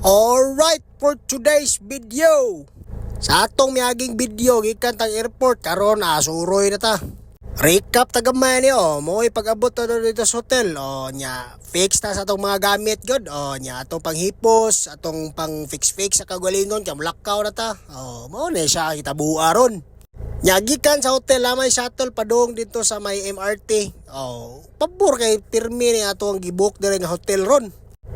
Alright, for today's video. Sa atong miaging video gikan tang airport karon, suroy na ta. Recap ta gamay ni, oh, mo'y pag-abot ta dito sa hotel. Oh, nya fix ta sa atong mga gamit gud. Oh, nya atong panghipos, atong pang fix fix sa kagalingon kay mulakaw na ta. Oh, mao na siya kitabua ron. Nya gikan sa hotel may shuttle padung dito sa may MRT. Oh, pabor kay pirmi ni ato ang gibook dire nga hotel ron.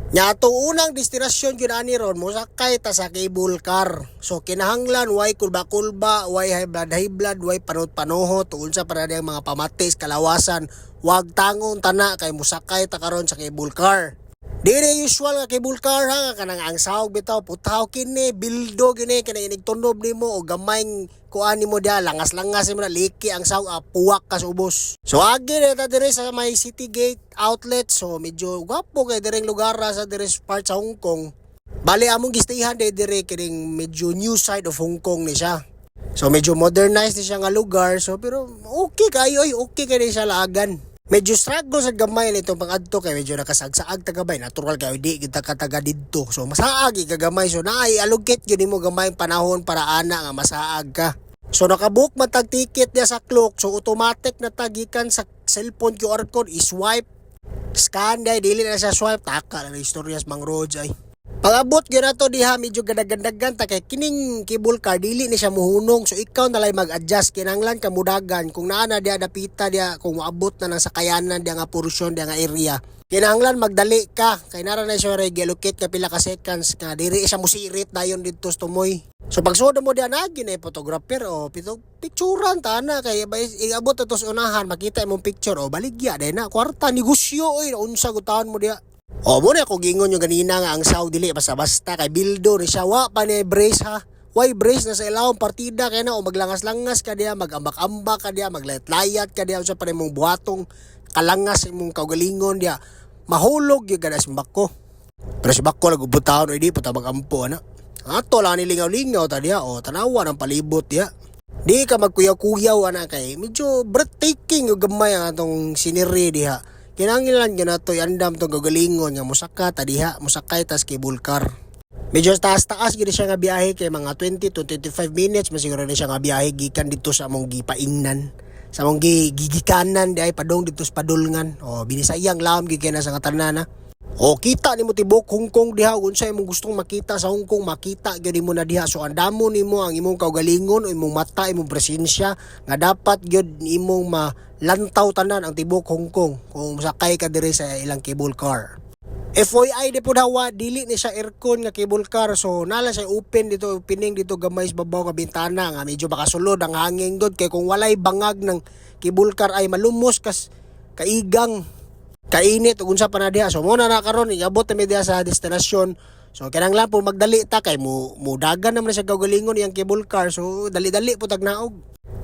Nya atong unang destinasyon gyud ani ron, mosakay ta sa cable car. So kinahanglan way kulba-kulba, way high blood high blood, way panot-panuhot, unsa pa na ang mga pamatis kalawasan, wag tangon tana kay mosakay ta karon sa cable car. Dili usual nga cable car ha, kanang ang sahog bitaw putaw kini, bildo gini kini inig tunob nimo o gamayng kuan nimo diha, langas-langas nimo na liki ang sahog, puwak ka sa ubos. So agi na ta diri sa may City Gate outlet, so medyo gwapo kay diring lugar ra sa diri part sa Hong Kong. Bali among gistayhan di diri kining medyo new side of Hong Kong ni siya. So medyo modernized ni siya nga lugar, so pero okay kayo ay, okay kay ni siya laagan. Medyo struggle sa gamay nito pang-adto kay medyo nakasagsaag ta gabay, natural kayo di kita kataga didto. So masaag gamay, so naay allocate gyud nimo gamay panahon para ana nga masaag ka. So nakabook man tag ticket niya sa Klook, so automatic na tagikan sa cellphone QR code, i-swipe scan dai, dili na siya swipe, taka na istoryas Mang Rods ay. Pag-abot gyud nato diha, medyo gadagandagan ta kay kining cable car dili ni siya muhunong, so ikaw na lay mag-adjust, kinahanglan ka mudagan kung naa na diha dapita diha, kung moabot na ng sakayanan diha nga portion diha nga area, kinahanglan magdali ka kay nara na siya gi-allocate ka pila ka seconds nga diri siya musirit dayon didto sa tumoy. So pagsuod mo diha, nagi na photographer o pito picturean ta na kay iabot to sa unahan, makita imong picture o baligya dai na kwarta, negosyo oy, unsa gutaon mo diha. O mo na ako gingon yung ganina nga ang saw dili basta-basta kay bildo ni siya, wa pa ni brace ha. Way brace na sa ilawom partida kay na o maglangas-langas ka diha, magambak-ambak ka diha, maglayat-layat ka diha, unsa pa nimong buhatong kalangas imong kaugalingon diha. Mahulog gyud kada si Bako. Pero si Bako lang butahon di pa ta magampo ana. Ato lang nilingaw-lingaw ta diha o tanawa ng palibot diha. Di ka magkuyaw-kuyaw ana kay medyo breathtaking yung gamay ang atong scenery diha. Kinahanglan gyud nato iandam tong gagalingon nga mosaka ta diha, mosakay tas cable car. Medyo taas-taas gyud siya nga biyahe kay mga 20 to 25 minutes masiguro na siya nga biyahe gikan dito sa among gipaingnan. Sa among gigikanan di ay padong dito sa padulngan. O binisayang lam gyud kay na sa nga tanan ha. O kita nimo tibok Hong Kong diha, kung unsa imong gustong makita sa Hong Kong, makita gyud nimo na diha. So andamo nimo ang imong kaugalingon o imong mata, imong presensya nga dapat gyud imong malantaw tanan ang tibok Hong Kong kung sakay ka diri sa ilang cable car. FYI di po hawa, dili ni siya aircon nga cable car, so nala siya open dito, opening dito gamay sa babaw nga bintana nga medyo makasulod ang hangin gud kay kung walay bangag ng cable car ay malumos kas kaigang kainit ug unsa pa na diha. So mo na karon iabot na mi diha sa destinasyon. So kinahanglan po magdali ta kay mo mudagan naman na siya kaugalingon iyang cable car, so dali-dali po tag naog.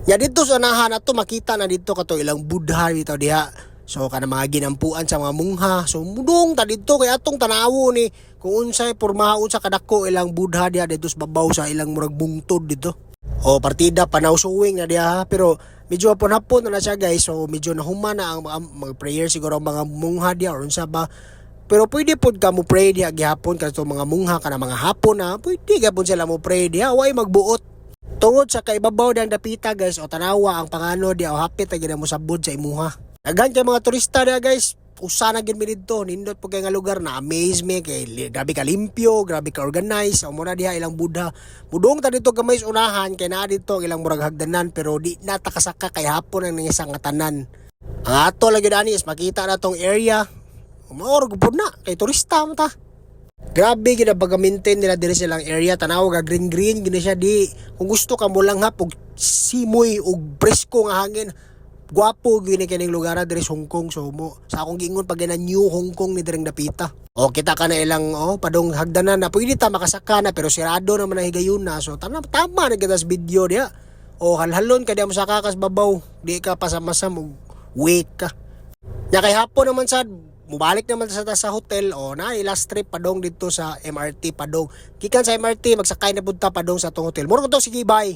Nya dito sa unahan ato makita na dito kato ilang Buddha dito diha. So kana mga ginampuan sa mga mungha. So mudong ta dito kay atong tanawo ni kung unsay pormaha, unsa kadako ilang Buddha diha dito sa babaw sa ilang murag bungtod dito. O partida panaw suwing na diha, pero medyo hapon-hapon na na siya, guys, so medyo nahuman na ang mga prayer siguro ang mga mungha diha or unsa ba. Pero pwede pod ka mo pray diha gihapon kadto mga mungha kana mga hapon na, pwede gapon sila mo pray diha, way magbuot. Tungod sa kaibabaw dang dapita, guys, o tanawa ang pangano diha, o hapit na gid mo sabod sa imuha. Daghan kay mga turista diha, guys. Usa na gyud mi didto, nindot po kay nga lugar na amaze me kay grabe ka limpyo, grabe ka organized. So mo na diha ilang Buddha. Mudong ta dito gamay sa unahan kay naa dito ang ilang murag hagdanan, pero di na ta kasaka kay hapon ang isa nga tanan. Ang ato lang gyud ani is makita na tong area. Maor gud na kay turista mo ta. Grabe gid ang pag-maintain nila diri sa ilang area, tanaw ga green green gid siya di kung gusto ka mo langhap og simoy og presko nga hangin. Gwapo gyud ni kining lugar diri sa Hong Kong, so mo sa akong giingon pag na New Hong Kong ni diring dapita. O kita ka na ilang oh padong hagdanan na pwede ta makasaka na, pero sirado naman ang higayon na, so tama tama na kita sa video diha. O halhalon ka diha mo saka kas babaw, di ka pasama-sam og wait ka. Nya kay hapon naman sad, mubalik naman sa hotel o na last trip padong dito sa MRT padong. Gikan sa MRT magsakay na punta padong sa atong hotel. Muro ko to, sige, bye.